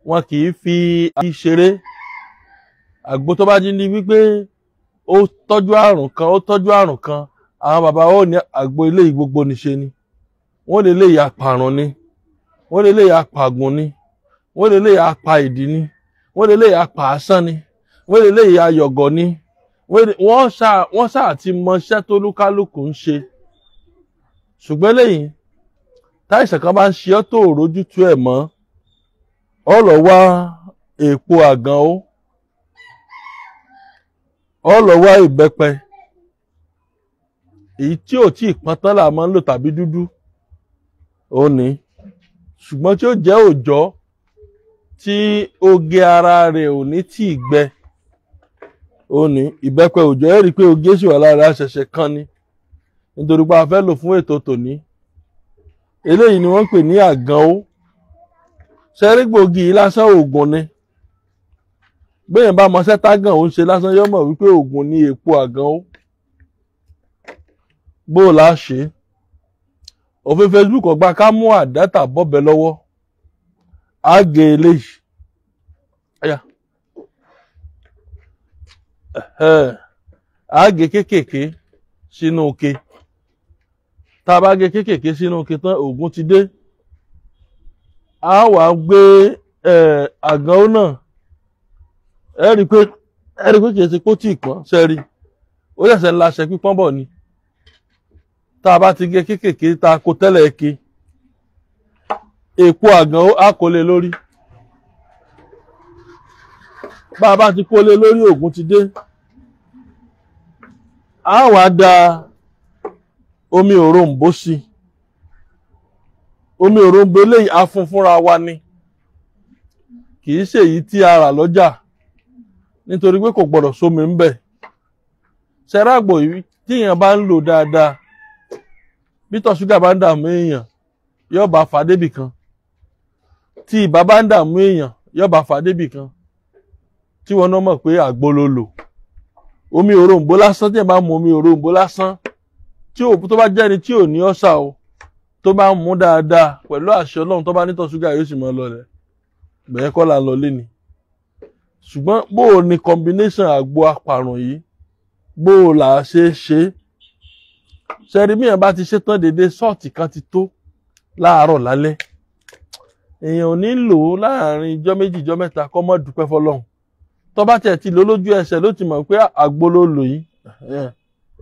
Wọn kì í fi ṣeré. Àgbo tó bá jí ní wípé ó tọ́jú àrùn kan, ó tọ́jú àrùn kan, àwọn bàbá ó ní àgbo ilé gbogbo níṣe ni. Wọ́n lè lè ya pàrùn ni, wọ́n lè lè ya pàgùn ni, wọ́n lè lè ya pa ìdí ni, wọ́n lè lè ya pa asán ni, wọ́n lè lè ya yọ̀gọ̀ ni. Wọ́n ṣáà ti mọṣẹ́ tó lúkálùkù ń ṣe. Ṣùgbọ́n lẹ́yìn táìsàn kan bá ń ṣe ọ́ tó rójútu ẹ̀ mọ́, ọ lọ wá èpo àgàn ó, ọ lọ wá ìbẹ́pẹ, èyí tí ò tí ì pọ́n tán là máa ń lò tàbí dúdú ó ní, ṣùgbọ́n tí ó jẹ́ òòjọ́ tí oge ara rẹ̀ ò ní tí ì gbẹ ó ní ìbẹ́pẹ òòjọ́. Ẹ rí i pé oge sì wà lára ṣẹ̀ṣẹ̀ kan ni, nítorí pé a fẹ́ lò fún ètò tòní. Eléyìí ni wọ́n ń pè ní àgàn ó. Ṣẹ́rí gbòógì yìí lásán oògùn ni. Bẹ́ẹ̀ bá mọṣẹ́ tágàn ó ń ṣe lásán, yóò mọ̀ wípé oògùn ni èpo àgàn ó. Bó o la ṣe? Òfin Facebook ọgbà ká mú àdátà bọ́bẹ̀ lọ́wọ́. Á gé eléyìí. Á gé kéékèèké sínú ike. Tá a bá gé kéékèèké sínú ike tán, oògùn ti dé. A wá gbé àgàn ó náà. Ẹ rí i pé kìí ṣe kó tí ì pọ́n, ṣe rí. Ó ṣẹ̀ṣẹ̀ ń laṣẹ pípọ́n bọ̀ ni. Tá a bá ti gé kéékèèké tá a kó tẹ́lẹ̀ eke, èpo àgàn ó á kó lé lórí. Bá a bá ti kó lé lórí, oògùn ti dé. A wá da omi òrombó sí. Omi òrombó eléyìí a fún fúnra wa ni, kì í ṣe èyí tí a rà lọ́jà, nítorí pé kò gbọ́dọ̀ sómi ń bẹ̀. Ṣẹ́ráàgbò yìí tí èèyàn bá ń lò dáadáa, bí tọ̀ ṣúgà bá ń dààmú èèyàn, yóò bá fà débì kan. Tí ibà bá ń dààmú èèyàn, yóò bá fà débì kan. Tí wọn náà mọ̀ pé àgbo ló lò. Omi òrombó lásán, tí èèyàn bá mu omi òrombó lásán, tí ò tó bá jẹ́ni tí ò ní ọ̀sà o, tó bá ń mú dáadáa pẹ̀lú àṣẹ Ọlọ́run, tó bá nítọ̀ ṣúgà yóò sì máa lọlẹ̀. Bẹ́ẹ̀ kọ́ là ń lọ léni. Ṣùgbọ́n bó o ní combination àgbo apàrùn yìí, bó o là á ṣe é ṣe. Ṣẹ́rí míyàn bá ti ṣe tán dédé, ṣọ́ọ̀tì kan ti tó láàárọ̀ lálẹ́. Èèyàn ò ní lò ó láàrin ijọ́ méjì ijọ́ mẹ́ta kó má dúpẹ́ fọlọ́run. Tó bá tiẹ̀ ti lò lójú ẹsẹ̀ ló ti mọ̀ pé àgbo ló lò yìí.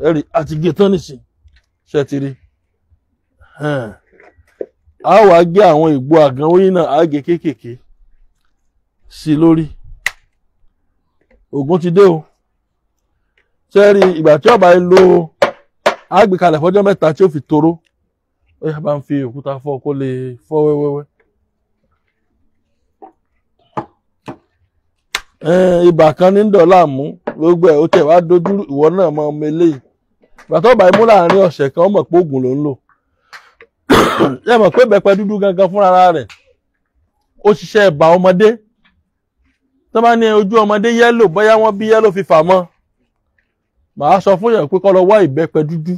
Ẹ̀rí àti gé tán nìsín. Ṣé ti rí? A wá gé àwọn ìgbò àgàn oyin náà, á gé kéékèèké sí lórí. Ògùn ti dé o. Ṣẹ́rí ìgbà tí ọba yìí lo àgbékalẹ̀ fọjọ́ mẹ́ta tí ó fi toró, ó yá bá ń fi òkúta fọ́ kó lè fọ́ wẹ́wẹ́wẹ́. Ibà kan ní dọ̀là mú gbogbo ẹ̀, ó tẹ̀ wá dojú ìwọ náà mọ ọmọ eléyìí. Ìgbà tó ọba yìí mú láàrin ọ̀sẹ̀ kan, ó mọ̀ pé ògùn ló ń lò. Ṣé mọ̀ pé ìbẹ́pẹ dúdú gangan fúnra rẹ̀ ó ṣiṣẹ́ ẹ̀bà ọmọdé. Tó bá ní ojú ọmọdé yẹ́lò, bóyá wọ́n bí yẹ́lò fífà mọ́, màá sọ fún yàn pé kó lọ wá ìbẹ́pẹ dúdú.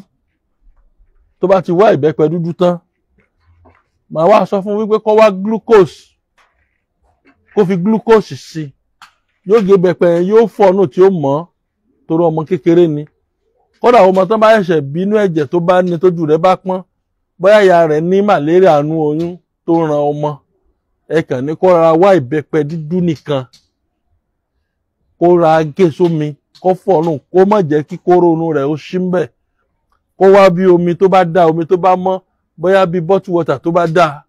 Tó bá ti wá ìbẹ́pẹ dúdú tán, màá wá sọ fún wípé kó wá glucose, kó fi glucose sí. Yóò gé ìbẹ́pẹ yẹn, yóò fọ̀nù tí ó mọ́, torí ọmọ kékeré ni. Kódà ọmọ tó bá ṣẹ̀ṣẹ̀ bínú ẹ̀jẹ̀ tó bá ní tójú rẹ̀ bá pọ́n, bóyá ìyá rẹ̀ ní màlẹ́ríà nú oyún tó ran ọmọ, ẹ kàn ní kó ra wá ìbẹ́pẹ dúdú nìkan, kó ra gé sómi, kó fọ̀nù, kó má jẹ́ kí kóró inú rẹ̀ ó ṣí ń bẹ̀. Kó wá bí omi tó bá dá, omi tó bá mọ́, bóyá bí bottle water tó bá dá,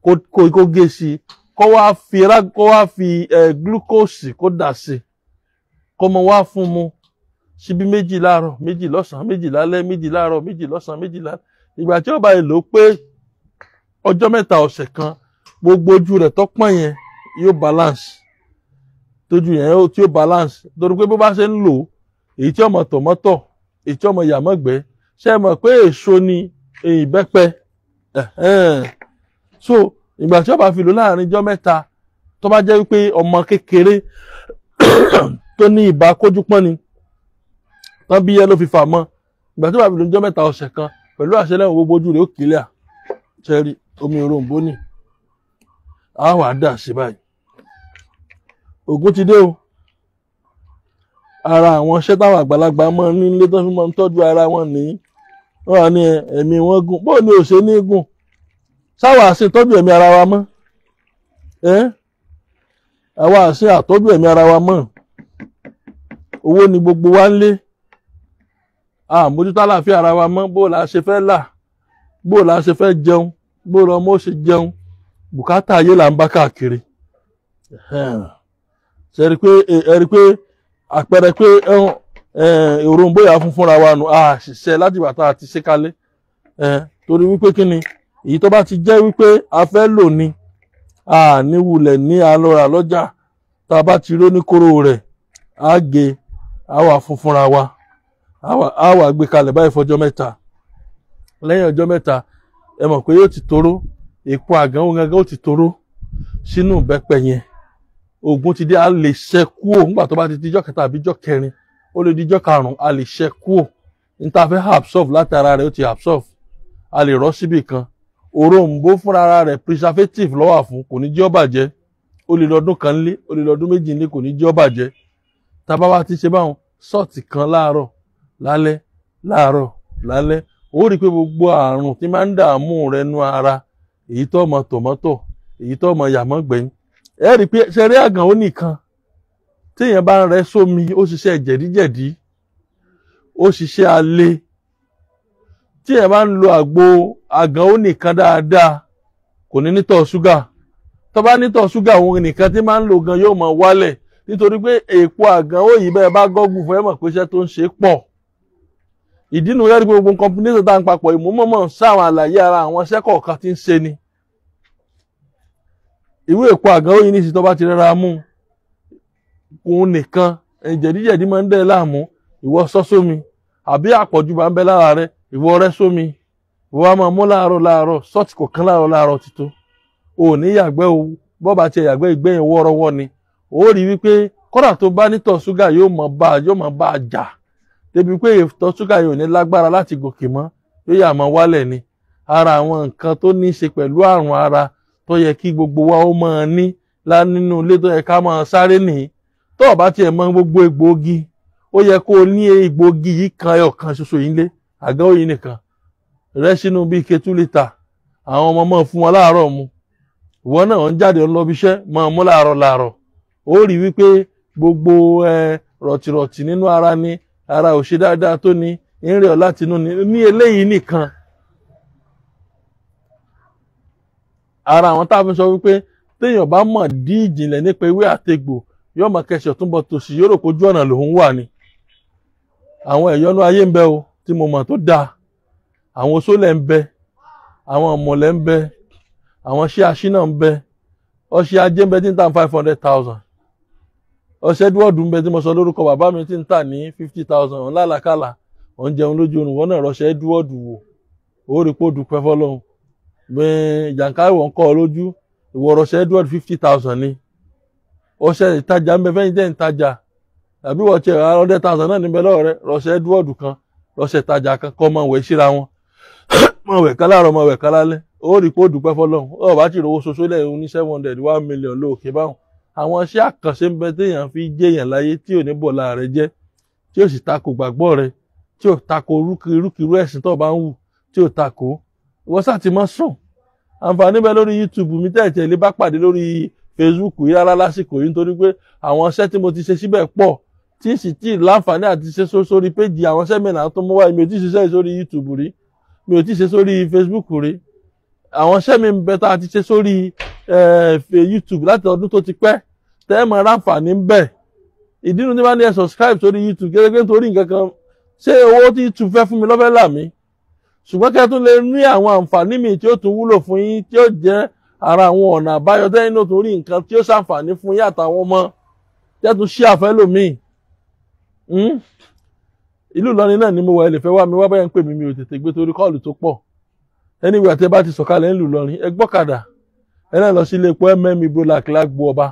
kó gé sí i, kó wá fi glucose kó dà sí i, kó mọ wá fún mu síbí méjì láàárọ̀, méjì lọ́sàn-án, méjì lálẹ́, méjì láàárọ̀, méjì lọ́sàn-án, méjì lálẹ́. Ìgbà tí ó bá lò pé ọjọ́ mẹ́ta ọ̀sẹ̀ kan, gbogbo ojú rẹ̀ tó pọ́n yẹn yóò balance. Tójú yẹn tí ó balance, torí pé bó bá ṣe ń lò, èyí tí ọmọ tọ̀mọ́tọ̀, èyí tí ọmọ yàmọ́gbẹ́, ṣe mọ̀ pé èso ni ìbẹ́pẹ. So ìgbà tí ó bá fi lò láàrin ijọ́ mẹ́ta, tó bá jẹ́ wípé ọmọ kékeré tó ní ibà kójúpọ́n ni, tán bí yẹn ló fi fà mọ́, ìgbà tí ó bá fi lò ijọ́ mẹ́ta ọ̀sẹ̀ kan, pẹ̀lú àṣẹ lẹ́wọ̀n gbogbo ojú rẹ̀ ó kílíà. Ṣẹ́rí omi òrombó ni a wà dà sí báyìí. Ògùn ti dé o. Ara àwọn iṣẹ́ táwọn àgbàlagbà máa ń nílé tó fi máa ń tọ́jú ara wọn ní wọ́n wà ní ẹ̀mí wọn gùn. Bóò ni ò ṣe ní gùn? Sáwà àṣẹ tọ́jú ẹ̀mí ara wa mọ́. Àwa àṣẹ àtọ́jú ẹ̀mí ara wa mọ́. Owó ni gbogbo wa ń lé. Àmójútó àlàáfíà ara wa mọ́. Bó la ṣe fẹ́ là, bó la ṣe fẹ́ jẹun, bó lọmọ ó ṣe jẹun, bùkátà ayé là ń bá káàkiri. Ṣe rí pé ẹ rí pé àpẹẹrẹ pé òrombó yà fún fúnra wa nù, a ṣiṣẹ́ láti ìgbà tá a ti ṣe kalẹ̀. Torí wípé kí ni èyí tó bá ti jẹ́ wípé a fẹ́ lò ní, a ní wulẹ̀ ní alọ́ra lọ́jà. Tá a bá ti ró ní kóró rẹ̀, á gé, á wà fún fúnra wa, á wà gbé kalẹ̀ báyìí fọjọ́ mẹ́ta. Lẹ́yìn ọjọ́ mẹ́ta, ẹ mọ̀ pé yóò ti toró, èpo àgànwó gangan ó ti toró sínú ìbẹ́pẹ yẹn. Ògùn ti dé, a lè ṣẹ́ kúò nígbà tó bá ti dijọ́ kẹta àbí jọ́ kẹrin, ó lè dijọ́ karùn-ún, a lè ṣẹ́ kúò. Ní tá a fẹ́ absorb látara rẹ̀, ó ti absorb, a lè rọ́ síbì kan. Òrombó fúnra rẹ̀ preservative ló wà fún, kò ní jẹ́ ó bàjẹ́. Ó lè lọ́dún kan lé, ó lè lọ́dún méjì lé, kò ní jẹ́ ó bàjẹ́. Tá a bá wá ti ṣe báwọn sọ́ọ̀tì kan láàárọ̀ lálẹ́, láàárọ̀ lálẹ́, ó rí i pé gbogbo àrùn tí máa ń dààmú rẹ nú ara, èyí tó mọ tòmọ́tò, èyí tó mọ yàmọ́ gbẹ̀yìn, ẹ rí i pé ṣe rí àgàn ó nìkan téèyàn bá ń rẹ sómi, ó ṣiṣẹ́ jẹ̀díjẹ̀dí, ó ṣiṣẹ́ alẹ́. Téèyàn bá ń lo àgbo àgàn ó nìkan dáadáa, kò ní nítọ̀ ṣúgà. Tó bá nítọ̀ ṣúgà, òun nìkan tí máa ń lò gan yóò máa wálẹ̀, nítorí pé èèpo àgàn ó yìí bẹ́ẹ̀ bá gọ́gùn fún ẹ mọ̀ pé iṣẹ́ tó ń ṣe pọ̀. Ìdí nu yẹ́rì pé gbogbo combination tá à ń papọ̀ ìmúmọ̀mọ̀ sáwọn àlàyé ara àwọn iṣẹ́ kọ̀ọ̀kan tí ń ṣe ni. Ìwé èpo àgàn ó yìí ní ìsìn tó bá ti rẹ́ra mú òun nìkan, jẹ̀díjẹ̀dí máa ń dẹ́ láàmú, ìwọ sọ́ sómi, àbí àpọ̀jù bá ń bẹ lára rẹ, ìwọ rẹ́ sómi, ìwọ á máa mú láàárọ̀ láàárọ̀, sọ́ọ̀tì kọ̀ọ̀kan láàárọ̀ láàárọ̀ ti tó. O ò ní yàgbẹ́ o, bọ́ọ̀bà tiẹ̀ yàgbẹ́ ìgbẹ́ yẹn wọ́ọ́rọ́wọ́ ni. Ó rí wípé kódà tó bá nítọ̀ ṣúgà yóò máa bá a jà, débi pé ìtọ̀ ṣúgà yóò ní lágbára láti gòkè mọ́, yóò yà máa wálẹ̀ ni. Ara àwọn nǹkan tó ní í ṣe pẹ̀lú àrùn ara tó yẹ kí gbogbo wa ó máa ní nínú ilé, tó yẹ ká máa sáré nìyí. Tó o bá tiẹ̀ mọ gbogbo egbòogi, ó yẹ kó o ní egbòogi yìí kan ẹyọ kan ṣoṣo yìí lé, àgọ́ òyìn nìkan rẹ́ sínú bíi ike 2 litre, àwọn ọmọ máa fún wọn láàárọ̀ mu. Ìwọ náà ń jáde lọ bí iṣẹ́, máa mú láàárọ̀ láàárọ̀. Ó rí wípé gbogbo rọ̀tìrọ̀tì nínú ara ni, ara ò ṣe dáadáa tó ni, ń rẹ̀ ọ́ láti inú ni, ní eléyìí nìkan. Ara àwọn tá a fi sọ wípé téèyàn bá mọ̀ dí ìjìnlẹ̀ nípa ewé àtegbò, yóò mọ̀ kẹsẹ̀ tó ń bọ̀ tòsí, yóò rò pójú ọ̀nà lòún wà ni. Àwọn ẹ̀yọ́nú ayé ń bẹ o tí mo mọ̀ tó dáa. Àwọn oṣólẹ̀ ń bẹ, àwọn ọ̀mọ̀lẹ̀ ń bẹ, àwọn ṣé aṣínà ń bẹ, ọṣẹ ajé ń bẹ tí ń tà ní 500,000. Ọṣẹ Edward ń bẹ tí mo sọ lórúkọ bàbá mi tí ń tà ní 50,000. Òun lálàkàlà, òun jẹun lójú oorun, wọn náà rọṣẹ Edward wò, ó rí pé ó dúpẹ́ fọlọ́run. Bẹ́ẹ̀ jàǹkáwọ̀ ń kọ́ ọ lójú, ìwọ rọṣẹ Edward 50,000 ni. Ọṣẹ ìtajà ń bẹ fẹ́yìn tẹ́ ń tajà, tàbí wọ́n ti 100,000 náà níbẹ̀ lọ́wọ́ rẹ, rọṣẹ Edward kan, rọṣẹ ìtajà kan, kọ́ máa wẹ̀ síra wọn, máa wẹ̀ kán láàárọ̀, máa wẹ̀ kán lálẹ́, ó rí pé ó dúpẹ́ fọlọ́run. Ó bá ti rówó ṣoṣo lẹ́yìn ní 700, 1 million lóòkè báwọn. Àwọn iṣẹ́ àkànṣe ń bẹ téèyàn fi jẹ́yàn láyé tí ò ní bọ̀lá rẹ jẹ́, tí ò sì tako gbàgbọ́ rẹ, tí ò tako irúkirú ẹ̀sìn tó bá ń wù, tí ò tako. Ìwọ sáà ti mọ́ sùn. Àǹfààní bẹ lórí YouTube mi tẹ́ẹ̀tẹ́ lè bá pàdé lórí Facebook yìí rárá lásìkò yìí, nítorí pé àwọn iṣẹ́ tí mo ti ṣe síbẹ̀ pọ̀, tí sì tí láǹfààní àti ṣe sórí péjì àwọn iṣẹ́ mìíràn tó mú wá. Mi ò tí ì ṣiṣẹ́ sórí YouTube rí, mi ò tí ì ṣe sórí Facebook rí. Àwọn iṣẹ́ mi ń bẹ tá a ti ṣe sórí YouTube láti ọdún tó ti pẹ́, tẹ́ ẹ máa ráǹfààní ń bẹ. Ìdí nu tí bá ní ẹ subscribe sórí YouTube gẹ́gẹ́ nítorí nǹkan kan, ṣé owó tí YouTube fẹ́ fún mi lọ́fẹ́ là mí, ṣùgbọ́n kẹ́ tún lè ní àwọn àǹfààní mi tí ó tún wúlò fún yín, tí ó jẹ́ ara àwọn ọ̀nà àbáyọ tẹ́yìn náà tún rí nǹkan tí ó ṣàǹfààní fún yín àtàwọn ọmọ, tẹ́ tún ṣí àfẹ́ lòmíì. Ìlú Ìlọrin náà ni mo wà, ẹ lè fẹ́ wá mi wá, báyà ń pè mí, mi ò tètè gbé torí kọ́ọ̀lù tó pọ̀. Anyway, àti ẹ bá ti sọ̀kalẹ̀ ńlù Ìlọrin, ẹ gbọ́kadà, ẹ náà lọ sí ilé epo MM Ibrolak lágbo ọba.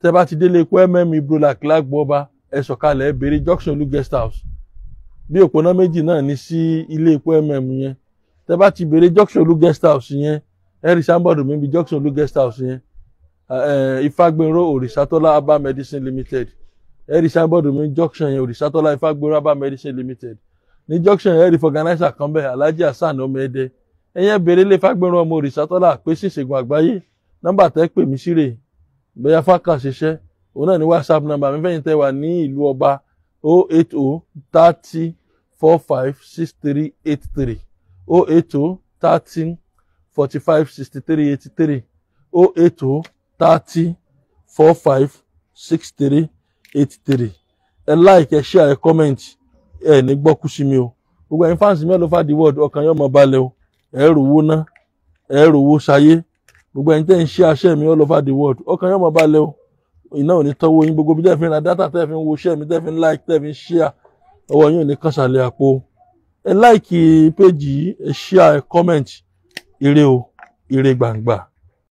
Tẹ́ bá ti dé ilé epo MM Ibrolak lágbo ọba, ẹ sọ̀kalẹ̀, ẹ béèrè Junction Olú guest house. Bí òpónà méjì náà ní sí ilé epo MM yẹn. Tẹ́ bá ti béèrè Junction Olú guest house yẹn, ẹ rí sáńbọ̀dù mi bí Junction Olú guest house yẹn. Ifágbénró Òrìṣàtọ́lá Herbal Medicine Limited. Ẹ rí signboard mi junction yẹn, Òrìṣàtọ́lá Ifágbénró Herbal Medicine Limited. Ní junction yẹn, ẹ rí fọgànáìsà kan bẹ́ẹ̀, Alhaji Hasan ọmọ Ẹdẹ. Ẹ̀yẹn béèrè lé Ifágbénró ọmọ Òrìṣàtọ́lá pé sí ìṣègùn àgbáyé. Nọ́mbà tẹ́ pè mí sí rè bóyá fákà ṣiṣẹ́, òun náà ní WhatsApp nọ́mbà mi fẹ́yìn tẹ́ wà ní ìlú ọba, 080 30 45 63 83, 080 30 45 63 83, 080 30 45 63 83. Ẹ like, ẹ share, ẹ comment. Ẹ ní gbọ́kú sí mi o. Gbogbo ẹ̀yin fans mi all over the world, ọkàn yóò mọ balẹ̀ o. Ẹ rówó ná, ẹ rówó ṣayé. Gbogbo ẹ̀yin tẹ́ ń ṣe aṣẹ́ mi all over the world, ọkàn yóò mọ balẹ̀ o. Iná ò ní tọ́wọ́ yín. Gbogbo bí tẹ́ fi ń ra data, tẹ́ fi ń wo iṣẹ́ mi, tẹ́ fi ń like, tẹ́ fi ń share, ọwọ́ yín ò ní kàn sàlẹ̀ àpò. Ẹ like page yìí, ẹ share, ẹ comment. Ire o, ire gbàǹgbà.